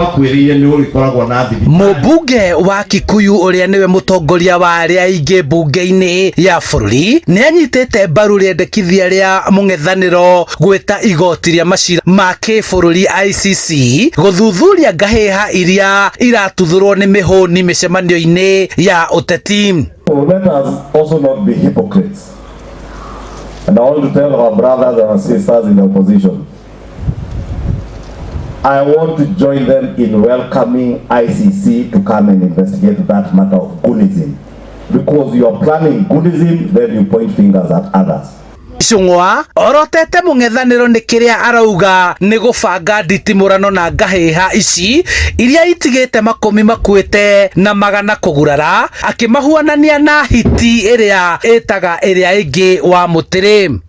Twakwĩrĩire nĩ ũrĩkoragwo na thibitarĩ. Mũmbunge wa Kikuyu ũrĩa nĩwe mũtongoria wa arĩa aingĩ mbunge-inĩ ya bũrũri nĩ anyitĩte mbaru rĩendekithia rĩa mũng'ethanĩro gwĩta igoti rĩa macira ma kĩbũrũri ICC gũthuthuria ngahĩha iria iratuthũrwo nĩ mĩhũni mĩcemanio-inĩ ya ũteti. So let us also not be hypocrites. And I want to tell our brothers and our sisters in the opposition, I want to join them in welcoming ICC to come and investigate that matter of Gunism. Because you are planning Gunism, then you point fingers at others. Icũng'wa orotete mũng'ethanĩro nĩ kĩrĩa arauga nĩ gũbanga nditimũrano na ngahĩha ici iria itigĩte makũmi makuĩte na magana kũgurara, akĩmahuanania na hiti ĩrĩa ĩtaga ĩrĩa ĩngĩ wa mũtĩrĩ.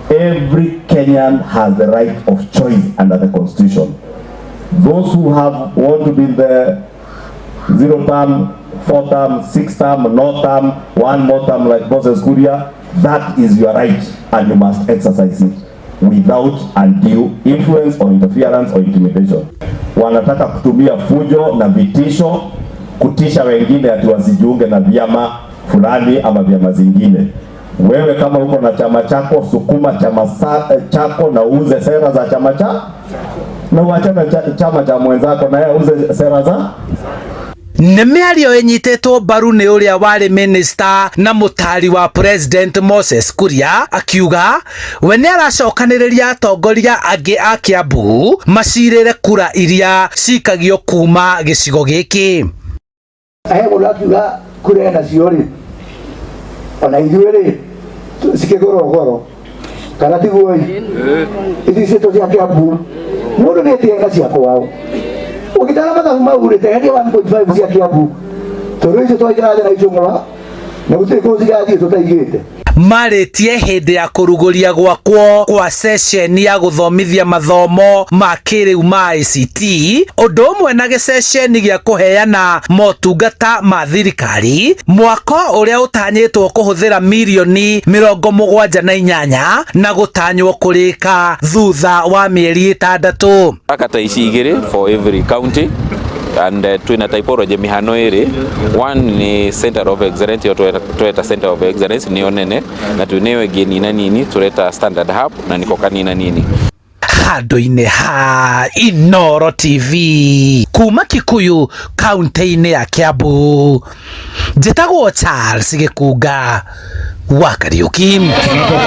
Every Kenyan has the right of choice under the constitution. Those who have want to be in the zero term, four term, six term, no term, one more term like Moses Kuria, that is your right and you must exercise it without undue influence or interference or intimidation. Wanataka kutumia fujo na vitisho kutisha wengine ati wasijiunge na vyama fulani ama vyama zingine. Wewe kama uko na chama chako, sukuma chama chako na uuze sera za chama cha na uachane chama cha mwenzako na yeye auze sera za. Nĩ mĩario ĩnyitĩtwo mbaru nĩ ũrĩa warĩ minista na mũtari wa President Moses Kuria, akiuga we nĩ aracokanĩrĩria atongoria angĩ a Kiambu macirĩre kura iria cikagio kuma gĩcigo gĩkĩ. He mũndũ akiuga kura nacio rĩ, ona ithuĩ rĩ, cikĩgũrwo goro kana tiguo? Ici citũ cia Kiambu mũndũ nĩ etie na cia kwao. Ũgĩtara mathabu mau rĩ, teheria 1.5 cia Kiambu, tondũ icio twaikara thĩ na icũng'wa na gũtirĩ kũndũ cigathiĩ tũtaigĩte. Marĩtie hĩndĩ ya kũrugũria gwakwo kwa ceceni ya gũthomithia mathomo ma kĩrĩu ma ICT, ũndũ ũmwe na gĩceceni gĩa kũheana motungata ma thirikari, mwako ũrĩa ũtanyĩtwo kũhũthĩra mirioni 78 na gũtanywo kũrĩka thutha wa mĩeri 6. Kata ici igĩrĩ for every county and twina typology mihano ĩrĩ. One ni center of excellence, yo tweta center of excellence niyo nene, na twina ĩyo ĩngĩ nina nini tureta standard hub, na niko kanina nini. Handũ-inĩ ha Inoro TV kuma Kikuyu, kaunti-inĩ ya Kiambu, njĩtagwo Charles Gĩkunga wa Kariũki.